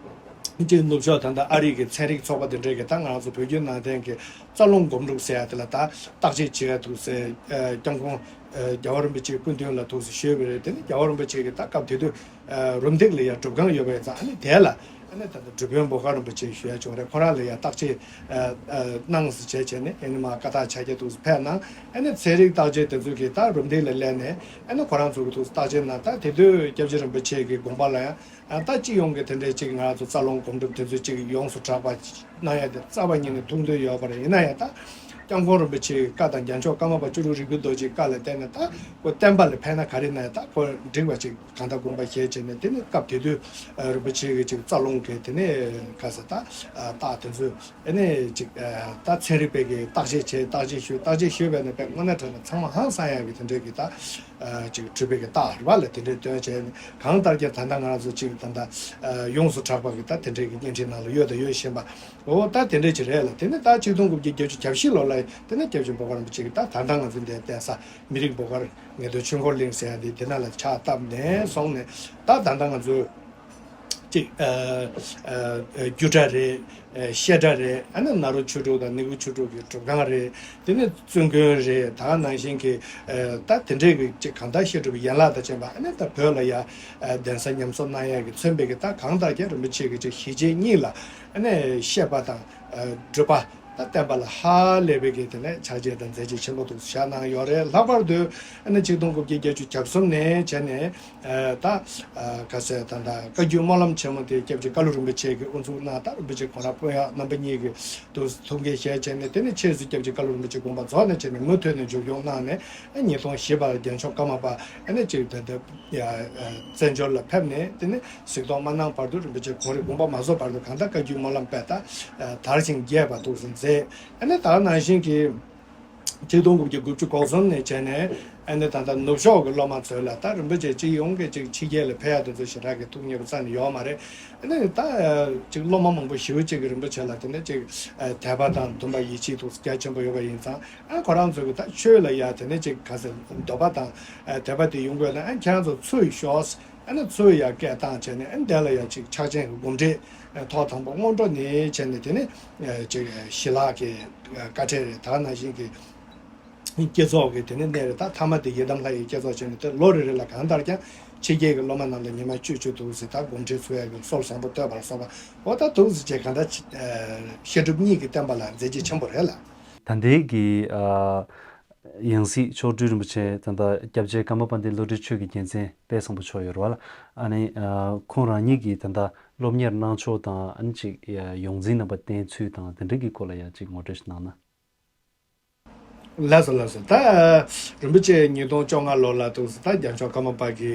གཅིག་ནུབ་ཕྱོགས་ད་ལྟ་ཨ་རི་གི་ཚན་རིག་ཚོགས་པ་དེ་འདྲས་ཀྱིས་ད་ང་རང་ཚོ་བོད་བརྒྱུད་ནང་བསྟན་གྱི་རྩ་རླུང་སྒོམ་སྒྲུབ་ཟེར་ཡ་དེ་ལ་ད་བརྟག་དཔྱད་བྱེད་ཡ་འདུག་ཟེར། ཨ་སྐྱབས་མགོན་ཨ་རྒྱལ་བ་རིན་པོ་ཆེའི་སྐུ་མདུན་ལ་འདུག་ཟེར་ཞུས་པ་རེད། དེ་ནས་རྒྱལ་བ་རིན་པོ་ཆེ་གིས་ད་སྐབས་དེ་དུས་ཨ་རུམ་བཏེག་ལ་ཡ་སྒྲུབ་ཁང་ཡོད་པ་ཡིན་ཙང་། ཨ་ནི་དེ་ལ་ཨ་ནི་ད་ལྟ་སྒྲུབ་དཔོན་འབོ་དཀར་རིན་པོ་ཆེ་ཞུ་ཡ་བྱུང་རེད། ཁོ་རང་ལ་ཡ་བརྟག་དཔྱད་ཨ་ཨ་གནང་ཟེར་བྱས་བྱས་ནས། ཨ་ནི་མ་བཀའ་རྟགས་ཕྱག་རྒྱ་འདུག་ཟེར་ཕེབས་གནང་། ཨ་ནི་ཚན་རིག་བརྟག་དཔྱད་དེ་ཚོ་གིས་ད་རུམ་བཏེག་ལ་སླེབས་ནས། ཨ་ནི་ཁོ་རང་ཚོ་གིས་འདུག་བརྟག་དཔྱད་གནང་། ད་དེ་དུས་སྐྱབས་རྗེ་རིན་པོ་ཆེ་གི་དགོངས་པ་ལ་ཡང་། ཨ་ད་སྤྱི་ཡོངས་ཀྱི་དེ་འདྲའི་ཅིག་ང་རང་ཚོ་རྩ་རླུང་སྒོམ་སྒྲུབ་དེ་ཚོ་ཅིག་ཡོངས་སུ་གྲགས་པ་གནང་ཡ་དེ་རྩ་བ་ཉིད་ནས་ཐུགས་འདུན་ཡོད་པ་རེད། ཡིན་ན་ཡང་ད་སྐྱབས་མགོན་རིན་པོ་ཆེའི་བཀའ་དང་། རྒྱལ་མཆོག་ཀརྨ་པ་བཅུ་དྲུག་རིག་པའི་རྡོ་རྗེའི་བཀའ་ལ་བརྟེན་ནས། ད་ཁོ་བསྟན་པ་ལ་ཕན་ན་ག་རེ་ན་ཡང་ད་ཁོ་འགྲིག་པ་ཅིག་གང་ལྟར་དགོངས་པ་བཞེས་བྱས་ནས། དེ་ནི་སྐབས་དེ་དུས་རིན་པོ་ཆེ་གི་ཅིག་རྩ་རླུང་གི་དེ་ནས་ག་ས་ད་རྟགས་དེ་ཚོ། ཨ་ནི་ཅིག་ཨ་ད་ཚན་རིག་པས་ཀྱི་བརྟག་དཔྱད་བྱས། བརྟག་དཔྱད་ཞུས། བརྟག་དཔྱད་ཞུས་པས་ནི་དཔེ་དངོས་གནས་དྲང་གནས་ཚང་མ་ཧང་སང་ཡག་གི་དེ་འདྲའི་གི་ད་ཨ་ཅིག་གྲུབ་པའི་གི་རྟགས་རེད་པ་ལ། དེ་འདྲའི་སྟོན་བྱས་ནས། གང་ལྟར་ཀྱང་ད་ལྟ་ང་རང་ཚོ་ཅིག་ད་ལྟ་ཨ་ཡོངས་སུ་གྲགས་པ་གི་ད་དེ་འདྲའི་གི་བརྙན་འཕྲིན་ནང་ལ་ཡོད་དང་ཡོད་བཞིན་པ། འོ་ད་དེ་འདྲའི་ཅིག་རེད་ལ། དེ་ནི་ད་ཆིག་སྟོང་དགུ་བརྒྱ་བརྒྱད་ཅུ་གྱ་བཞི་ལོ་ལ་དེ་ནི་སྐྱབས་རྗེ་འབོ་དཀར་རིན་པོ་ཆེ་གི་ད་ད་ལྟ་ང་ཚོ་འདིར་གདན་ས་མི་རིགས་འབོ་དཀར་ངེས་དོན་ཆོས་འཁོར་གླིང་ཟེར་ཡ་འདི་དེ་ནང་ལ་ཕྱག་བཏབ་ནས་སོང་ནས། ད་ད་ལྟ་ང་ཚོས་ཅིག་ཨ་ཨ་ཨ་རྒྱུད་གྲྭ་རེད། ཨ་བཤད་གྲྭ་རེད། ཨ་ནི་ནཱ་རོ་ཆོས་དྲུག་དང་ནི་གུ་ཆོས་དྲུག་གི་སྒྲུབ་ཁང་རེད། དེ་ནས་བཙུན་དགོན་རེད། ད་ནང་བཞིན་གྱི་ཨ་ད་དེ་འདྲའི་གི་ཅིག་གང་ལྟར་བཤད་སྒྲུབ་ཡན་ལག་དང་བཅས་པ། ཨ་ནི་ད་བོད་ལ་ཡ་ཨ་གདན་ས་ཉམས་གསོ་གནང་ཡ་གི་མཚོན་པའི་གི་ད་གང་ལྟར་ཀྱང་རིན་པོ་ཆེ་གི་ཅིག་ཞི་བྱེད་གཉིས་ལ་ཨ་ནི་བཤད་པ་དང་ཨ་སྒྲུབ་པ། ད་བསྟན་པ་ལ་ཧ་ལས་པའི་གི་དེ་ནས་ཕྱག་རྗེས་དང་མཛད་རྗེས་ཆེན་པོ་འདུག་བཞག་གནང་ཡོད་རེད། ལྷག་པར་དུ་ཨ་ནི་ཆིག་སྟོང་དགུ་བརྒྱ་བརྒྱད་ཅུ་གྱ་གསུམ་ནས་བྱས་ནས་ཨ་ད་ཨ་ག་ཟེར་ད་ད་བཀའ་བརྒྱུད་སྨོན་ལམ་ཆེན་མོ་དེ་སྐྱབས་རྗེ་ཀ་ལུ་རིན་པོ་ཆེ་གིས་དབུ་འཛུགས་གནང་། ད་རིན་པོ་ཆེ་ཁོང་རང་དཔོན་གཡོག་རྣམ་པ་གཉིས་ཀྱིས་དུ་ཐུགས་འགན་བཞེས་བྱས་ནས། དེ་ནས་ཕྱིས་སུ་སྐྱབས་རྗེ་ཀ་ལུ་རིན་པོ་ཆེ་དགོངས་པ་རྫོགས་ནས་བྱས་ནས་མུ་མཐུད་ནས་མཇུག་སྐྱོང་གནང་ནས། ཨ་ཉིས་སྟོང་བཞི་པར་རྒྱལ་མཆོག་ཀརྨ་པ་ཨ་ནི་ཅིག་ད་ད་ཡ་ཨ་བཙན་བྱོལ་ལ་ཕེབས་ནས། དེ་ནས་གཟིགས་རྟོག་མ་གནང་བར་དུ། རིན་པོ་ཆེ་ཁོང་རང་དགོངས་པ་མ་རྫོགས་བར་དུ་གང་ལྟར་བཀའ་བརྒྱུད་སྨོན་ལམ་དཔེ་ད་ཨ་དར་ཞིང་རྒྱས་པ་འདུག་སེ་མཛད། ཨ་ནི་ད་ནང་བཞིན་གྱི་ཆིག་སྟོང་དགུ་བརྒྱ་དགུ་བཅུ་གོ་གསུམ་ནས་བྱས་ནས། ཨ་ནི་ད་ལྟ་ནུབ་ཕྱོགས་ཀྱི་སློབ་མ་ཚོ་ལ་ད་རིན་པོ་ཆེ་སྤྱི་ཡོངས་ཀྱི་ཅིག་ཕྱི་རྒྱལ་ལ་ཕེབས་ཡ་དེ་ཚོ་ཞེ་དྲག་གི་ཐུགས་མཉེས་པ་རྩ་ནས་ཡོད་མ་རེད། ཨ་ནི་ད་ཅིག་སློབ་མ་མང་པོ་ཞེ་པོ་ཅིག་གིས་རིན་པོ་ཆེ་ལ་དེ་ནས་ཅིག་དད་པ་དང་འདུན་པ་ཡིད་ཆེས་ཐུགས་རྒྱ་ཆེན་པོ་ཡོད་པ་ཡིན་ཙང་། ཨ་ཁོ་རང་ཚོ་གི་ད་ཆོས་ལ་ཡ་དེ་ནས་ཅིག་ག་ཟེར་འདོད་པ་དང་ཨ་དད་པ་དེ་ཡོང་དགོས་ན། ཨ་ཁྱེད་རང་ཚོ་ཚུར་ཤོག། ཨ་ནི་ཚུར་ཡ་སྐད་བཏང་བྱས་ནས། ཨ་ནི་དེ་ལ་ཡ་ཅིག་ཕྱག་ཆེན་གྱི་འགོ་ཁྲིད་ཨ་ཐོག་དང་པོ་སྔོན་འགྲོ་ནས་བྱས་ནས། དེ་ནས་ཨ་ཅིག་ཞི་ལྷག་གི་ཨ་དཀའ་འཕྲད་རེད། ད་ནང་བཞིན་གྱི་བསྐྱེད་རྫོགས་ཀྱི་དེ་ནས་གནས་རེད། ད་ཐ་མ་དེ་ཡི་དམ་ལྷ་ཡི་བསྐྱེད་རྫོགས་བྱས་ནས། དེ་ལོ་རེ་རེ་ལ་གང་ལྟར་ཀྱང་ཕྱི་རྒྱལ་གྱི་སློབ་མ་རྣམས་ལ་ཉི་མ་བཅུ་བཅུ་འདུག་སེ་ད་དགོངས་འགྲེལ་ཚུལ་ཡག་གི་སྲོལ་བཟང་པོ་བཏོད་པ་ལ་སོགས་པ། འོ་ད་འདུག་སེ་བྱས་གང་ལྟར་ཨ་བཤད་སྒྲུབ་གཉིས་ཀྱི་བསྟན་པ་ལ་མཛད་རྗེས་ཆེན་པོ་རེད་ལ། ད་ལྟའི་གི་ཨ་ཡང་སྲིད་མཆོག་སྤྲུལ་རིན་པོ་ཆེ་ད་ལྟ་སྐྱབས་རྗེ་ཀརྨ་པཎྜི་ཏ་བློ་གྲོས་ཆོས་ཀྱི་རྒྱལ་མཚན་དཔལ་བཟང་པོ་མཆོག་ཡོད་རེད་བ་ལ། ཨ་ནི་ཨ་ཁོང་རང་ཉིད་ཀྱིས་ད་ལྟ་སློབ་གཉེར་གནང་ཕྱོགས་དང་། ཨ་ནི་ཅིག་ཡ་ཡོངས་འཛིན་རྣམ་པ་བསྟེན་ཚུལ་དང་། དེ་འདྲ་གི་སྐོར་ལ་ཡ་ཅིག་ངོ་སྤྲོད་ཞིག་གནང་ན། ལགས་སོ་ལགས་སོ། ད་རིན་པོ་ཆེ་ཉིས་སྟོང་བཅོ་ལྔ་ལོ་ལ་འདུག་སེ་ད་རྒྱལ་མཆོག་ཀརྨ་པ་གི་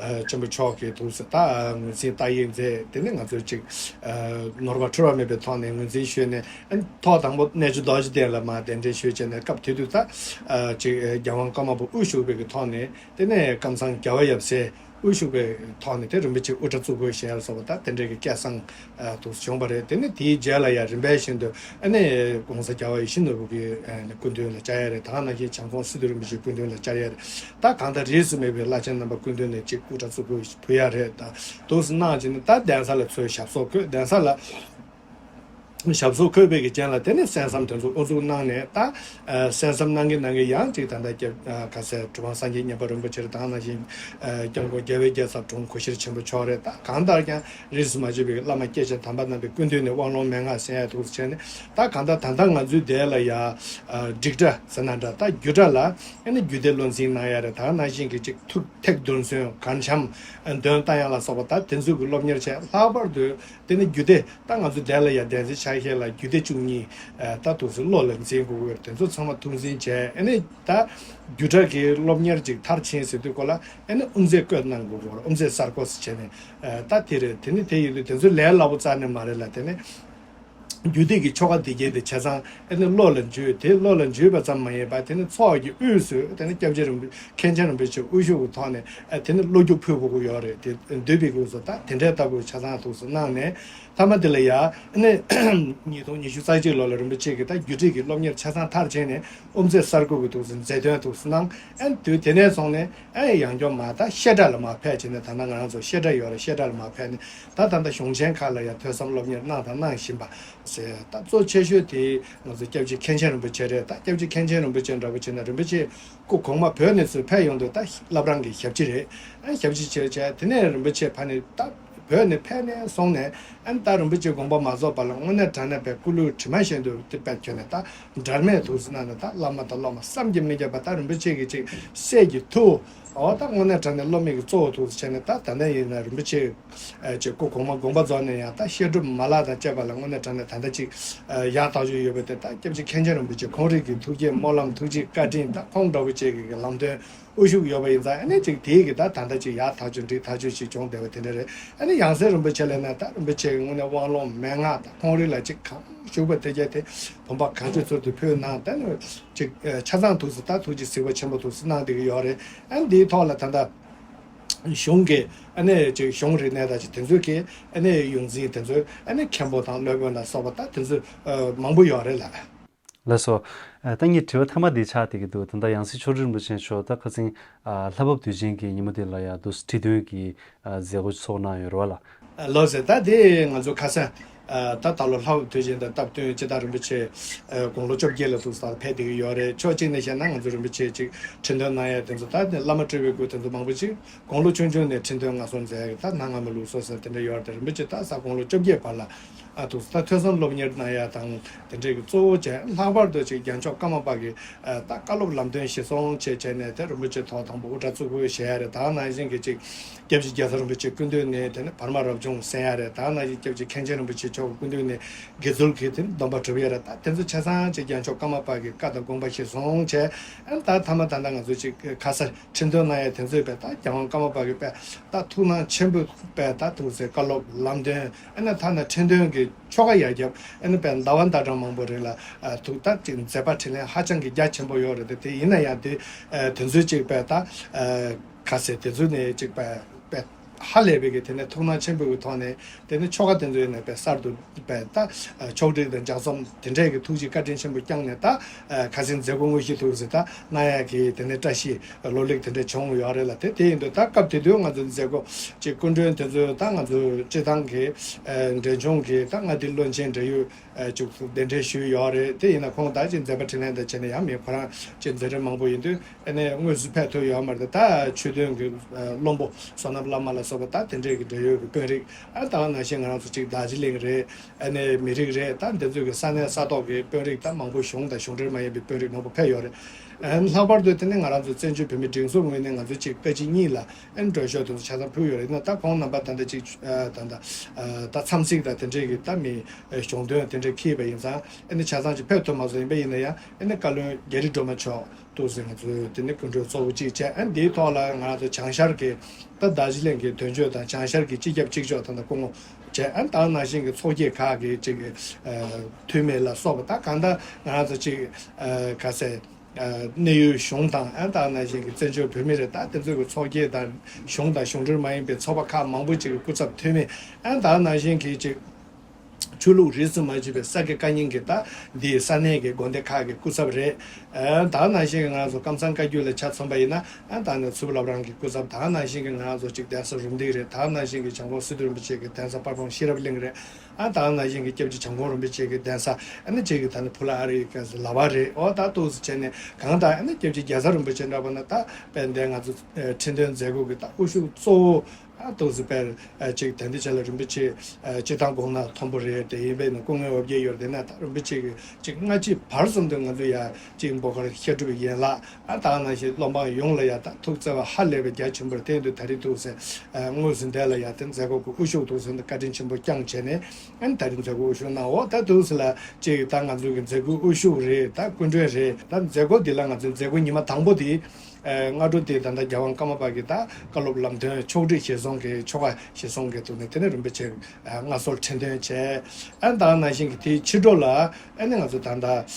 ཨ་ཆེན་པོ་མཆོག་གིས་འདུག་སེ་ད་ངོས་འཛིན་ལྟ་ཡིག་མཛད། དེ་ནས་ང་ཚོས་ཅིག་ཨ་ནོར་བ་འཁྲུལ་བ་མེད་པའི་ཐོག་ནས་ངོས་འཛིན་ཞུས་ནས། ཨ་ཐོག་དང་པོ་གནས་མཆོག་རྡོ་རྗེ་གདན་ལ་མར་གདན་འདྲེན་ཞུས་བྱས་ནས། སྐབས་དེ་དུས་ད་ཨ་ཅིག་ཨ་རྒྱལ་དབང་ཀརྨ་པ་དབུ་བཞུགས་པའི་གི་ཐོག་ནས། དེ་ནས་ཀམ་ཚང་རྒྱལ་བ་ཡབ་སྲས་དབུ་བཞུགས་པའི་ཐོག་ནས་དེ་རིན་པོ་ཆེ་དབུ་སྐྲ་བཙུགས་དགོས་ཞེས་སོགས་པ་ད་དེ་འདྲའི་གི་སྐད་གསང་ཨ་དུ་བྱུང་བ་རེད། དེ་ནས་དེའི་རྗེས་ལ་ཡང་རིམ་པས་བཞིན་དུ་ཨ་ནི་༸གོང་ས་རྒྱལ་བ་ཡིད་བཞིན་ནོར་བུ་གི་ཨ་ནི་སྐུ་མདུན་ལ་བཅར་ཡ་རེད། ད་ག་ནང་བཞིན་བྱམས་མགོན་སི་ཏུ་རིན་པོ་ཆེའི་སྐུ་མདུན་ལ་བཅར་ཡ་རེད། ད་གང་ལྟར་རིས་སུ་མེད་པའི་བླ་ཆེན་རྣམ་པ་སྐུ་མདུན་ནས་ཅིག་དབུ་སྐྲ་བཙུགས་དགོས་ཕུལ་ཡ་རེད། ད་འདུག་སེ་གནང་བྱས་ནས་ད་གདན་ས་ལ་ཚུར་ཞབས་སོར་བཀོད། གདན་ས་ལ་ ཞབས་སོར་འཁོད་པའི་གི་རྐྱེན་ལ་དེ་ནས་གསན་བསམ་དེ་ཚོ་དབུ་འཛུགས་གནང་ནས། ད་གསན་བསམ་གནང་གི་གནང་གི་ཡང་ཅིག་ད་ལྟ་སྐྱབས་ཁ་སང་གྲུབ་དབང་སངས་རྒྱས་མཉན་པ་རིན་པོ་ཆེ་རེད། ད་ནང་བཞིན་སྐྱབས་མགོན་རྒྱལ་བའི་རྒྱལ་ཚབ་དྲུང་གོ་ཤྲི་ཆེན་པོ་མཆོག་རེད། ད་གང་ལྟར་ཀྱང་རིས་སུ་མ་ཆད་པའི་བླ་མ་སྐྱེས་ཆེན་དམ་པ་རྣམ་པའི་སྐུ་མདུན་ནས་དབང་ལུང་མན་ངག་གསན་ཡ་ཐུགས་སུ་ཆེ་ནས། ད་གང་ལྟར་ད་ལྟ་ང་ཚོའི་དེ་ལ་ཡ་སྒྲིག་གྲྭ་ཟེར་ན་འདྲ། ད་རྒྱུད་གྲྭ་ལ་ཨ་ནི་རྒྱུད་སྡེ་བློ་འཛིན་གནང་ཡ་རེད། ད་ནང་བཞིན་གྱི་ཅིག་ཐུགས་ཐེག་རྡོར་མཚོན་གར་འཆམ་འདོན་བཏང་ཡ་ལ་སོགས་པ། ད་དེ་ཚོའི་གི་སློབ་གཉེར་བྱས། ལྷག་པར་དུ་དེ་ནི་རྒྱུད་སྡེ་ད་ང་ཚོ་དེ་ལ་ཡ་གདན་སའི་ཆ་ཤས་ལ་རྒྱུད་སྡེ་བཅུ་གཉིས་ད་ཐུགས་སུ་བློ་ལ་འཛིན་དགོས་ཀྱི་ཡོད་རེད། དེ་ཚོ་ཚང་མ་ཐུགས་འཛིན་བྱས། ཨ་ནི་ད་རྒྱུད་གྲྭ་གི་སློབ་གཉེར་ཅིག་མཐར་ཕྱིན་ཟེར་དུས་སྐོར་ལ་ཨ་ནི་དབུ་མཛད་བསྐོས་གནང་དགོས་ཀྱི་ཡོད་རེད། དབུ་མཛད་གསར་བསྐོ་ཟེར་བྱས་ནས། ད་དེ་རེད། དེ་ནི་དེ་ཡིན་དུས་དེ་ཚོ་ལས་སླ་པོ་རྩ་ནས་མ་རེད་ལ། དེ་ནི་རྒྱུད་སྡེ་གི་ཆོ་ག་འདི་གས་དེ་ཆ་ཚང་ཨ་ནི་བློ་ལ་འཇུས། དེ་བློ་ལ་འཇུས་པ་ཙམ་མ་ཡིན་པར་དེ་ནི་ཚོགས་ཀྱི་དབུས་སུ་དེ་ནི་སྐྱབས་རྗེ་རིན་པོ་མཁན་ཆེན་རིན་པོ་ཆེ་དབུ་བཞུགས་ཀྱི་ཐོག་ནས་ཨ་དེ་ནི་བློ་རྒྱུགས་ཕུལ་དགོས་ཀྱི་ཡོད་རེད། དེ་འདུས་པའི་སྐབས་སུ་ད་དེ་འདྲའི་ལྟ་བུ་ཆ་ཚང་ཐུགས་སུ་གནང་ནས། མཐའ་མ་དེ་ལ་ཡ་ཨ་ནི་ཉིས་སྟོང་ཉི་ཤུ་རྩ་གཅིག་ལོ་ལ་རིན་པོ་ཆེ་གིས་ད་རྒྱུད་སྡེ་གི་སློབ་གཉེར་ཆ་ཚང་མཐར་ཕྱིན་ནས་དབུ་མཛད་གསར་བསྐོ་གི་ཐུགས་སུ་མཛད་དོན་ཐུགས་སུ་གནང་། ཨ་ནི་དུས་དེ་ནས་བཟུང་ནས་ཨ་ནི་ཡང་སྐྱོར་མ་ད་བཤད་གྲྭ་ལ་མར་ཕེབས་བྱས་ནས། ད་ལྟ་ང་རང་ཚོ་བཤད་གྲྭ་ཡོད་རེད། བཤད་གྲྭ་ལ་མར་ཕེབས་ནས་ད་ད་ལྟ་གཞུང་ཆེན་ཁག་ལ་ཡང་ཐོས་བསམ་སློབ་གཉེར་གནང་དང་གནང་བཞིན་པ་ཟེར། ད་གཙོ་ཆེ་ཤོས་དེ་ང་ཚོ་སྐྱབས་རྗེ་མཁན་ཆེན་རིན་པོ་ཆེ་རེད། ད་སྐྱབས་རྗེ་མཁན་ཆེན་རིན་པོ་ཆེ་འདྲ་པོ་བྱས་ན། རིན་པོ་ཆེ་སྐུ་གོང་མ་བོད་ནས་ཚུར་ཕེབས་ཡོང་དུས་ད་བླ་བྲང་གི་ཞབས་ཕྱི་རེད། ཨ་ཞབས་ཕྱི་བྱས་བྱས། དེ་ནས་རིན་པོ་ཆེ་ཕ་ནས་ད་བོད་ནས་ཕེབས་ནས་སོང་ནས། ཨ་ནི་ད་རིན་པོ་ཆེ་དགོངས་པ་མ་རྫོགས་བར་ལ་དངོས་གནས་དྲང་གནས་པའི་སྐུ་ལུས་དྲི་མ་བཞིན་དུ་དེ་དཔེ་ཁྱོན་ནས་ད་འབྲལ་མེད་ཐུགས་སུ་གནང་ནས། ད་བླ་མ་དང་སློབ་མ་བསམ་གྱིས་མི་ཁྱབ་པ། ད་རིན་པོ་ཆེ་གི་ཅིག་སྲས་ཀྱི་ཐུ་འོ་ད་དངོས་གནས་དྲང་གནས་སློབ་མའི་གི་གཙོ་བོ་ཐུགས་སུ་ཆེ་ནས། ད་ད་ལྟ་ཡིན་ན་རིན་པོ་ཆེ་ཨ་ཅིག་སྐུ་གོང་མ་དགོངས་པ་རྫོགས་ནས་ཡང་ད་བཤད་སྒྲུབ་མ་ལག་དང་བཅས་པ་ལ་དངོས་གནས་དྲང་གནས་ད་ལྟ་ཅིག་ཨ་ཡག་ཐག་ཆོད་ཡོད་པ་དེ། ད་སྐྱབས་རྗེ་མཁན་ཆེན་རིན་པོ་ཆེ་ཁོང་རང་གི་ཐུགས་བསྐྱེད་སྨོན་ལམ་ཐུགས་རྗེ་བཀའ་དྲིན་དང་ཁོང་འདྲ་བོ་ཅིག་གི་ལམ་སྟོན་དབུ་བཞུགས་ཡོད་པ་ཡིན་ཙང་། ཨ་ནི་ཅིག་དེའི་གི་ད་ད་ལྟ་ཅིག་ཡག་ཐག་ཆོད་འགྲིག་ཐག་ཆོད་ཅིག་བྱུང་བསྡད་པ་དེ་འདྲ་རེད། ཨ་ནི་ཡང་སྲིད་རིན་པོ་ཆེ་ལབ་ན་ད་རིན་པོ་ཆེ་གི་དངོས་གནས་དབང་ལུང་མན་ངག་དང་ཁོང་རང་ལ་ཅིག་གང་བཞུགས་པ་དེ་གྱད་དེ་བུམ་པ་གང་བྱོའི་ཚུལ་དུ་ཕུལ་གནང་། ད་ནི་ཅིག་ཆ་ཚང་ཐུགས་སུ་ད་ཐུགས་རྗེ་གཟིགས་པ་ཆེན་པོ་ཐུགས་སུ་གནང་བསྡད་ཀྱི་ཡོད་རེད། ཨ་ནི་འདིའི་ཐོག་ལ་ད་ལྟ་གཞུང་གི་ཨ་ནི་ཅིག་གཞུང་རིག་གནས་དང་ཅིག་དེ་ཚོའི་གི་ཨ་ནི་ཡོངས་འཛིན་དེ་ཚོའི་ཨ་ནི་མཁན་པོ་དང་སློབ་དཔོན་ལ་སོགས་པ་ད་དེ་ཚོ་མང་པོ་ཡོད་རེད་ལ། ལགས་སོ། ཨ་ད་ངའི་དྲི་བ་མཐའ་མ་འདི་ཆགས་བསྡད་ཀྱི་འདུག་ད་ལྟ་ཡང་སྲིད་ཆོས་སྒྲོན་རིན་པོ་ཆེ་མཆོག་ད་ཁ་སང་ཨ་ལྷ་བབས་དུས་ཆེན་གྱི་ཉིན་མོ་དེ་ལ་ཡང་འདུག་སེ་ཁྲི་འདོན་གྱི་ཨ་མཛད་སྒོ་ཚོགས་གནང་ཡོད་རེད་བ་ལ། ལགས་སོ། ད་དེ་ང་ཚོ་ཁ་སང་ཨ་ད་ད་ལོ་ལྷ་བབས་དུས་ཆེན་དང་སྟབས་བསྟུན་སྤྱིར་བཏང་རིན་པོ་ཆེ་ཨ་དགུང་ལོ་བཅོ་བརྒྱད་ལ་འདུག་སེ་ཕེབས་བསྡད་ཀྱི་ཡོད་རེད། ཕྱོགས་གཅིག་ནས་བཤད་ན་ང་ཚོ་རིན་པོ་ཆེ་ཅིག་ཁྲི་འདོན་གནང་ཡ་དེ་ཚོ། ད་དེ་བླ་མ་སྤྲུལ་པའི་སྐུ་དེ་ཚོ་མང་པོ་ཅིག་དགུང་ལོ་ཆུང་ཆུང་ནས་ཁྲི་འདོན་མངའ་གསོལ་མཛད་ཡ་གི་ད་གནའ་སྔ་མོའི་ལུགས་སྲོལ་ཟེར་དེ་འདྲ་ཡོད་རེད། རིན་པོ་ཆེ་ད་ས་དགུང་ལོ་བཅོ་བརྒྱད་བར་ལ་ཨ་འདུག་སེ་ད་ཐོས་བསམ་སློབ་གཉེར་གནང་ཡ་དང་དེ་འདྲའི་གི་གཙོ་བོ་བྱས། ལྷག་པར་དུ་ཅིག་རྒྱལ་མཆོག་ཀརྨ་པ་གི་ཨ་ད་བཀའ་སློབ་ལམ་སྟོན་གཞིར་བཟུང་བྱས་བྱས་ནས་དེ་རིན་པོ་ཆེ་ཐོག་དང་པོ་དབུ་སྐྲ་གཙུག་ཕུད་བཞེས་ཡ་རེད། ད་ནང་བཞིན་གྱི་ཅིག་སྐྱབས་རྗེ་རྒྱལ་ཚབ་རིན་པོ་ཆེ་སྐུ་མདུན་ནས་དེ་ནས་བར་མ་རབ་བྱུང་གསན་ཡ་རེད། ད་ནང་བཞིན་སྐྱབས་རྗེ་མཁན་ཆེན་རིན་པོ་ཆེ་མཆོག་གི་སྐུ་མདུན་ནས་དགེ་ཚུལ་གྱི་དེ་ནས་སྡོམ་པ་སྒྲུབ་ཡ་རེད། ད་དེ་ཚོ་ཆ་ཚང་ཅིག་རྒྱལ་མཆོག་ཀརྨ་པ་གི་བཀའ་དང་དགོངས་པ་གཞིར་བཟུང་བྱས། ཨ་ད་མཐའ་མ་ད་ལྟ་ང་ཚོ་ཅིག་ཁ་ས་ཁྲི་འདོན་གནང་ཡ་དེ་ཚོས་དཔེ་ད་རྒྱལ་དབང་ཀརྨ་པ་གི་དཔེ་ད་ཐུགས་སྣང་ཆེན་པོས་དཔེ་ད་ཐུགས་སྲས་བཀའ་སློབ་ལམ་སྟོན། ཨ་ནི་ཐ་ན་ཁྲི་འདོན་གྱི་ཆོ་ག་ཡར་རྒྱབ། ཨ་ནི་དཔེ་ཟླ་བ་ཟླ་གྲངས་མང་པོ་རིང་ལ་ཨ་ཐུགས་ད་ཅིག་མཛད་པ་འཕྲིན་ལས་ཧ་ཅང་གི་རྒྱ་ཆེན་པོ་ཡོད་རེད་དེ། དེ་ཡིན་ན་ཡང་དེ་ཨ་དེ་ཚོའི་ཅིག་དཔེ་ད་ཨ་ཁ་ཟས་དེ་ཚོ་ནས་ཅིག་དཔེ་དཔེ་ཧ་ལས་པའི་གི་དེ་ནས་ཐུགས་སྣང་ཆེན་པོའི་གི་ཐོག་ནས་དེ་ནས་ཆོ་ག་དེ་ཚོ་ཡིན་ན་དཔེ་གསར་དུ་དཔེ་ད་ཨ་ཕྱོགས་སྒྲིག་དང་ལྗགས་རྩོམ་དེ་འདྲས་ཀྱི་ཐུགས་རྗེ་བཀའ་དྲིན་ཆེན་པོ་བསྐྱངས་ནས། ད་ཨ་ཁ་སང་མཛད་སྒོ་དངོས་གཞི་ཐུགས་སྲས་ད་གནང་ཡ་གི་དེ་ནས་བཀྲ་ཤིས་ལོ་ལེགས་དེ་འདྲས་བྱུང་ཡོད་རེད་ལ། དེ་དེ་ཡིན་དུས་ད་སྐབས་དེ་དུས་ང་ཚོ་མཛད་སྒོ་ཅིག་སྐུ་མགྲོན་དེ་ཚོ་ད་ང་ཚོ་སྤྱི་བཏང་གི་ཨ་འབྲས་ལྗོངས་ཀྱི་ད་མངའ་སྡེ་བློན་ཆེན་འབྲེལ་ཡོད་ཨ་ཅིག་གདན་འདྲེན་ཞུས་ཡོད་རེད། དེ་ཡིན་ན་ཁོང་ད་ཅིག་མཛད་པ་འཕྲིན་ལས་དང་བྱས་ནས་ཡང་མི་ཁོ་རང་ཅིག་མཛད་རིམ་མང་པོ་ཡིན་དུས་ཨ་ནི་དངོས་སུ་ཕེབས་ཐུབ་ཡོད་མ་རེད། ད་ཆོས་དོན་གྱི་ཨ་བློན་པོ་བསོད་ནམས་བླ་མ་ལ་སོགས་པ་ད་དེ་འདྲས་ཀྱི་འབྲེལ་ཡོད་ཀྱི་དཔོན་རིགས། ཨ་ད་ནང་བཞིན་ང་རང་ཚོ་ཅིག་རྡོ་རྗེ་གླིང་རེད། ཨ་ནི་མི་རིགས་རེད། ད་འདི་ཚོ་གི་ས་གནས་ས་ཐོག་གི་དཔོན་རིགས་ད་མང་པོ་གཞུང་དང་གཞུང་འབྲེལ་མ་ཡིན་པའི་དཔོན་རིགས་མང་པོ་ཕེབས་ཡོད་རེད། ཨ་ལྷག་པར་དུ་དེ་ནི་ང་རང་ཚོ་བཙན་བྱོལ་བོད་མིའི་སྒྲིག་འཛུགས་ངོས་ནས་ང་ཚོ་ཅིག་བཀའ་སྤྱི་གཉིས་ལ་ཨ་ནི་གྲོས་ཆོད་དེ་ཚོ་ཆ་ཚང་ཕུལ་ཡོད་རེད། ཡིན་ན་ད་ཁོང་རྣམ་པ་ད་ལྟ་ཅིག་ཨ་ད་ད་ཨ་ད་འཚམས་གཟིགས་དང་དེ་འདྲས་ཀྱི་ད་མི་ཨ་གཞུང་དོན་དེ་འདྲས་འཁྱེར་བ་ཡིན་ཙང་། ཨ་ནི་ཆ་ཚང་ཅིག་ཕེབས་ཐུབ་མ་སོང་། ཡིན་པ་ཡིན་ན་ཡང་ཨ་ནི་བཀའ་བློན་རྒྱ་རི་སྒྲོལ་མ་མཆོག་ཏུ་ཟེར་ང་ཚོས་དེ་ནི་སྐུ་མགྲོན་གཙོ་བོ་གཅིག་བྱས། ཨ་ནི་འདིའི་ཐོག་ལ་ང་ཚོ་བྱང་ཤར་གྱི་ད་རྡོ་རྗེ་གླིང་གི་དོན་གཅོད་དང་། བྱང་ཤར་གྱི་སྤྱི་ཁྱབ་གཅིག་ལྕོགས་དང་། ད་སྐུ་ངོ་བྱས། ཨ་ནི་ད་ནང་བཞིན་གྱི་ཚོགས་བརྒྱད་ཁག་གི་ཅིག་ཨ་འཐུས་མི་ལ་སོགས་པ། ད་གང་ལྟར་ང་ཚོ་ཅིག་ཨ་ག་ཟེར་ཨ་གནས་ཡུལ་གཞུང་དང་། ཨ་ནི་ད་ནང་བཞིན་གྱི་བཙན་བྱོལ་བོད་མི་རེད། ད་དེ་ཚོ་གི་ཚོགས་བརྒྱད་དང་གཞུང་དང་གཞུང་འབྲེལ་མ་ཡིན་པའི་ཚོགས་པ་ཁག་མང་པོ་ཅིག་གི་སྐུ་ཚབ་འཐུས་མི། ཨ་ནི་ད་ནང་བཞིན་གྱི་ཅིག་ཆོས་ལུགས་རིས་སུ་མ་ཆད་པའི་ས་དགེ་བཀའ་རྙིང་གི་ད་འདིའི་ས་གནས་ཀྱི་དགོན་སྡེ་ཁག་གི་སྐུ་ཚབ་རེད། ཨ་ད་ནང་བཞིན་གྱི་ང་རང་ཚོ་ཀམ་ཚང་བཀའ་བརྒྱུད་ལ་ཆ་མཚོན་པ་ཡིན་ན། ཨ་ད་ནི་ཚུལ་བླ་བྲང་གི་སྐུ་ཚབ། ད་ནང་བཞིན་གྱི་ང་རང་ཚོ་གཅིག་གདན་ས་རུམ་བཏེག་རེད། ད་ནང་བཞིན་གྱི་བྱང་ཁོག་སི་ཏུ་རིན་པོ་ཆེ་གི་གདན་ས་དཔལ་སྤུངས་ཤེས་རབ་གླིང་རེད། ཨ་ད་ནང་བཞིན་གྱི་སྐྱབས་རྗེ་བྱམས་མགོན་རིན་པོ་ཆེ་གི་གདན་ས། ཨ་ནི་གཅིག་གི་ད་ནི་ཕུ་ལ་ཨ་རི་གི་ལ་བ་རེད། ཨོ་ད་ཏོག་ཙམ་བྱས་ནས་གང་ལྟར་ཨ་ནི་སྐྱབས་རྗེ་རྒྱལ་ཚབ་རིན་པོ་ཆེ་འདྲ་པོ་ན། ད་དཔལ་ལྡན་ང་ཚོ་ཨ་ཁྲི་འདོན་མཛད་སྒོ་གི་ད་དབུ་བཞུགས་གཙོ་བོ། ཨ་ཏོག་ཙམ་དཔེར་ཨ་ཅིག་དན་ཏི་ཆ་ལ་རིན་པོ་ཆེ་ཨ་སྤྱིར་བཏང་དགོངས་གནང་མཐོན་པོ་རེད། དེ་ཡིན་པས་ན་སྐུ་ངལ་འོ་བརྒྱལ་ཡོད་རེད། དེ་ན་ད་རིན་པོ་ཆེ་གི་ཅིག་སྔ་ཕྱི་བར་གསུམ་དུ་ང་ཚོ་ཡ་ཅིག་འབོད་སྐུལ་བཤད་སྒྲུབ་ཡན་ལག་ཨ་ད་ནང་བཞིན་སློབ་འབངས་ཡོངས་ལ་ཡ་ད་ཐུགས་བརྩེ་བ་ཧ་ལས་པའི་རྒྱ་ཆེན་པོ་རེད། དེ་ཡིན་དུས་ད་རེས་ཏོག་ཙམ་ཨ་དངོས་སུ་འདས་ལ་ཡ་དེ་མཛད་སྒོ་གི་དབུ་བཞུགས་ཏོག་ཙམ་བཀའ་དྲིན་ཆེན་པོ་བསྐྱངས་བྱས་ནས། ཨ་ནི་ད་རེས་མཛད་སྒོ་དབུ་བཞུགས་གནང་འོ་ད་ཏོག་ཙམ་ལ་ཅིག་ད་ང་ཚོ་གི་མཛད་སྒོའི་དབུ་བཞུགས་རེད། ད་སྐུ་མགྲོན་རེད། ད་མཛད་སྒོ་འདི་ལ་ང་ཚོའི་མཛད་སྒོ་ཉི་མ་དང་པོ་དེ། ཨ་སྔ་དྲོ་དེ་ད་ལྟ་རྒྱལ་དབང་ཀརྨ་པ་གིས་ད་བཀའ་སློབ་ལམ་སྟོན་ཕྱོགས་སྒྲིག་ཞེས་སོང་གི་ཆོ་ག་ཞེས་སོང་གི་ཐོག་ནས་དེ་ནས་རིན་པོ་ཆེ་ཨ་མངའ་གསོལ་ཁྲི་འདོན་བྱས། ཨ་ད་ནང་བཞིན་གྱི་དེའི་ཕྱི་དྲོ་ལ་ཨ་ནི་ང་ཚོ་ད་ལྟ་ཨ་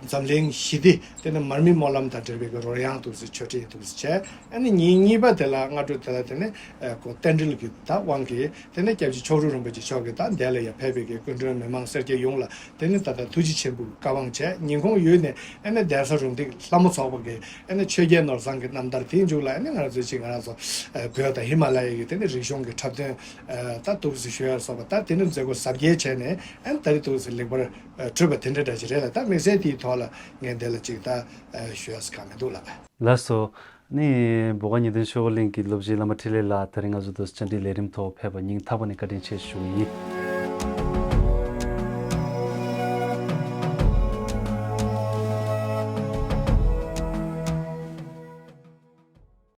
འཛམ་གླིང་ཞི་བདེ་དེ་ནས་མར་མེའི་སྨོན་ལམ་དང་འབྲེལ་བའི་གི་རོལ་དབྱངས་ཏོག་ཙམ་ཆོས་འབྲེལ་ཏོག་ཙམ་བྱས། ཨ་ནི་ཉིན་གཉིས་པ་དེ་ལ་སྔ་དྲོ་དེ་ལ་དེ་ནས་ཨ་ཁོ་རྟེན་འབྲེལ་གྱི་ད་དབང་གིས་དེ་ནས་སྐྱབས་རྗེ་མཆོག་སྤྲུལ་རིན་པོ་ཆེ་མཆོག་གིས་ད་འདས་ལ་ཡ་ཕེབས་པའི་གི་སྐུ་མགྲོན་མི་མང་སེར་སྐྱ་ཡོངས་ལ། དེ་ནི་ད་ལྟ་ཐུགས་རྗེ་ཆེན་པོའི་བཀའ་དབང་བྱས། ཉིན་གུང་ཡོལ་ནས་ཨ་ནི་གདན་ས་རུམ་བཏེག་ལྷ་མོ་ཚོགས་པ་གི་ཨ་ནི་ཆོས་རྒྱལ་ནོར་བཟང་གི་རྣམ་ཐར་དེའི་མཇུག་ལ་ཨ་ནི་ང་རང་ཚོའི་ཅིག་ང་རང་ཚོ་ཨ་བོད་དང་ཧི་མ་ལ་ཡ་གི་དེ་ནི་རིག་གཞུང་གི་འཁྲབ་སྟོན་ཨ་ད་ཏོག་ཙམ་ཞུ་ཡ་སོགས་པ། ད་དེ་ནི་མཛད་སྒོ་གཟབ་རྒྱས་བྱས་ནས་ཨ་ནི་ད་རེས་ཏོག་ཙམ་ལེགས་པར་ཨ་གྲུབ་པ་དེ་འདྲ་འདྲ་ཅིག་རེད་ལ། ད་དམིགས་བསལ་དེའི་ཐོག་ལ་ངས་འདི་ལ་ཅིག་ད་ཨ་ཞུ་ཡ་ཟེར་གང་མི་འདུག་ལ། ལགས་སོ། ནི་འབོ་ག་ཉི་སྟོན་ཆོས་འཁོར་གླིང་གི་སློབ་སྤྱི་བླ་མ་འཕྲིན་ལས་ལགས་དེ་རིང་ང་ཚོ་དུ་བཅར་འདྲིའི་ལས་རིམ་ཐོག་ཕེབས་པ་སྙིང་ཐག་པ་ནས་བཀའ་དྲིན་ཆེ་ཞུ་གི་ཡིན།